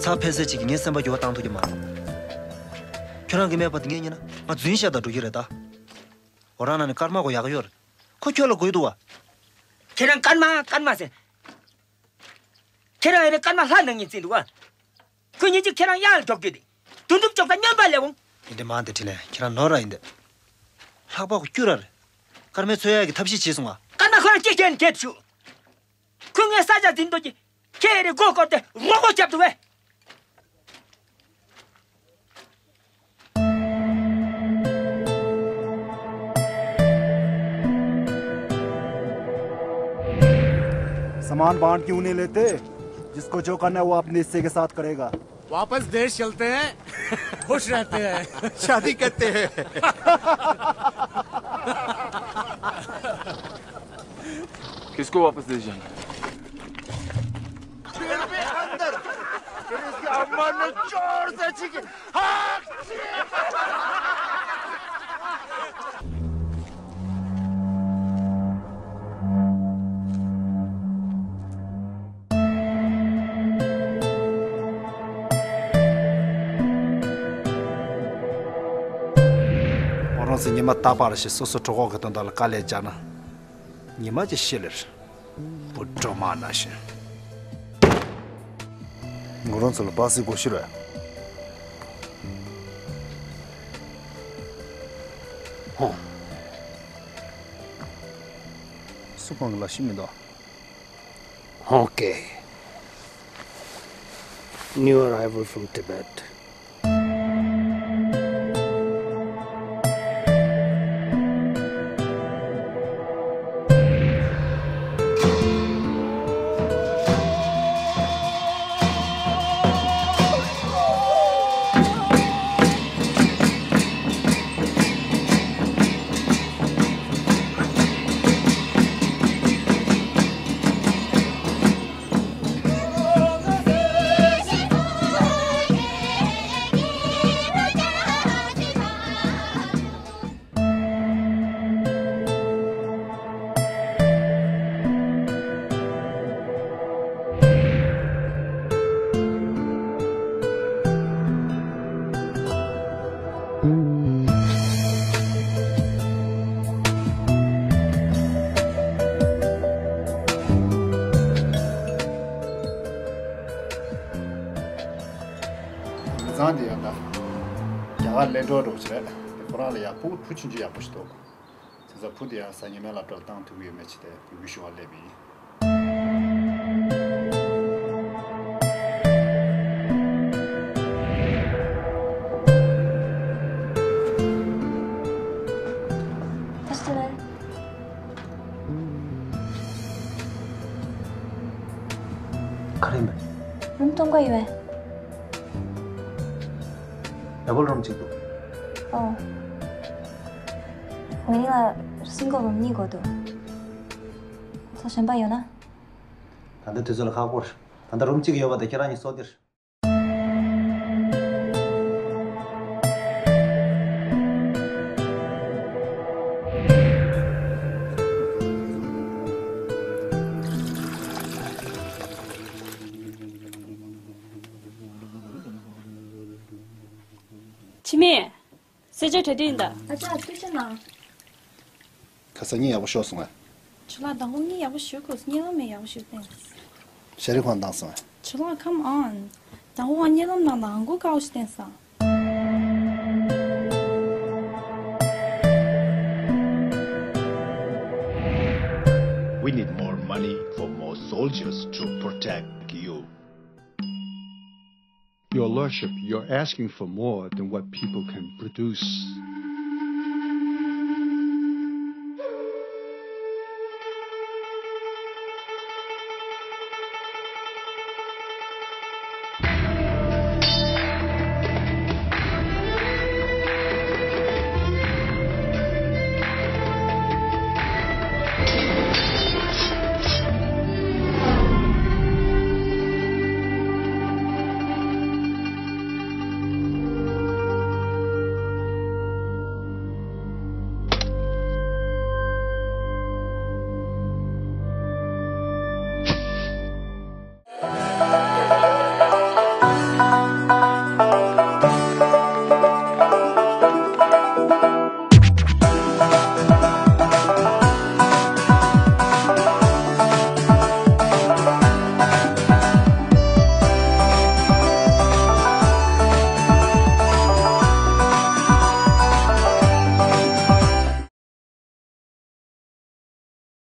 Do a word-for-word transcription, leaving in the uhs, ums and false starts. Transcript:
ད་ཕལ་ཆེར་ཅིག་གིས་ངའི་སེམས་པ་འགྱུར་བ་བཏང་ཐུབ་ཀྱི་མ་རེད། ཁྱོད་རང་གིས་སྨྲས་པ་དེ་ངས་ཉན་ན་ང་རྫུན་བཤད་དང་འགྲོ་གི་རེད་ད། འོ་རང་ན་ནས་སྐར་མ་གོ་ཡག་ཡོད་རེད། ཁོ་ཁྱོད་ལ་དགོས་འདུག་བ། ཁྱེད་རང་སྐར་མ་སྐར་མ་ཟེར། ཁྱེད་རང་ཡིན་ན་སྐར་མ་ལྷ་ནང་ཉིན་བརྩིས་འདུག་བ། ཁོ་ཉིན་གཅིག་ཁྱེད་རང་གཡང་ལ་འཇོག་རྒྱུ་དེ། དུད་འགྲོ་ཅོག་ཙག་སྨྱོན་པ་ལས་འོང་། ཡིན་དེ་མ་དེ་ཁྲིད་ལེ་ཁྱེད་རང་ནོར་ར་ཡིན་དེ། ལྷག་པ་གོ་སྐྱུར་ར་རེད། སྐར་མའི་འཚོལ་ཡག་གི་ཐབས་ཤེས་བྱས་སོང་ང་། སྐར་མ་ཁོ་རང་སྐྱེ་ཁྱེད་ནི་ཁྱེད་ཤུ། ཁོས་ངའི་ས་ཆ་འཛིན་འདོད་ཀྱི། ཁྱེད་རེ་མགོ་སྐོར་ཏེ་རོགས་མགོ་རྒྱབ་འདུག་བས། सामान बांट क्यों नहीं लेते? जिसको जो करना है वो अपने हिस्से के साथ करेगा। वापस देश चलते हैं, खुश रहते हैं। शादी करते हैं। किसको वापस देश जाना है? फिर भी अंदर, फिर उसकी अम्मा ने जोर से चीखी, हाँ। ཁོ་རང་ཚོས་ཉི་མ་རྟག་པར་ཞིག་སོ་སོའི་གྲོད་ཁོག་གི་དོན་དག་ལ་དཀའ་ལས་རྒྱག་ན། ཉི་མ་ཅིག་ཤི་ལེར། བུ་སྒྲོལ་མ་ནང་བཞིན། ང་རང་ཚོ་ལ་སྦ་སི་སྒོ་ཤི་རེད། ཧོ། སུ་གང་གི་ལ་ཤི་མི་འདུག Okay. New arrival from Tibet. མི་ཚང་དེ་ཡང་ད་རྒྱ་གར་ལས་འགྲོ་འགྲོ་བྱས་དེ་ཁོ་རང་ལ་ཡག་པོ་བུ་ཆུང་ཆུང་ཡག་པོ་ཞིག་འདུག་བྱས་ཙང་བུ་དེ་ཡང་གཟའ་ཉི་མའི་སློབ་གྲྭར་བཏང་ཐུབ་ཀྱི་ཡོད་མེད་ཅི་དེ་འབོད་སྐུལ་ཞུ་བར་སླེབས་ཡིན། ག་རེ་ཡིན་པས། རུམ་སྟོང་པ་ཡོད་པས། ཌབ་བལ་རུམ་གཅིག་འདུག་ཨོ། ཝེ་ནིང་ལ་སིང་གལ་རུམ་གཉིས་དགོས་འདུག་ཚོ་གཞན་པ་ཡོད་ན། ད་ལྟ་དུས་ཚོད་ལ་ཁག་པོ་རེད། ད་ལྟ་རུམ་གཅིག་ཡོད་པ་དེ་ཁྱེད་རང་གཉིས་གསོ་སྟེར། འཆི་མེད། གསལ་བྱེད་གྲ་སྒྲིག་ཡིན་ད། ཨ་ཅག་ཐུགས་རྗེ་གནང་། ཁ་སང་གཉིད་ཡག་པོ་ཤོར་སོང་ངས། ཇོ་ལགས་མདང་དགོང་གཉིད་ཡག་པོ་ཤོར་དགོས་སོང་། གཉིད་ལམ་མེད་ཡག་པོ་ཤོར་བསྟན། ཤ་རི་ཁོང་བཏང་སོང་ངས། ཇོ་ལགས་come on། མདང་དགོང་ང་གཉིད་ལམ་ནང་དང་མགོ་དཀར་པོ་ཞིག་བསྟན་སོང་། We need more money for more soldiers to protect you. Your Lordship, you're asking for more than what people can produce.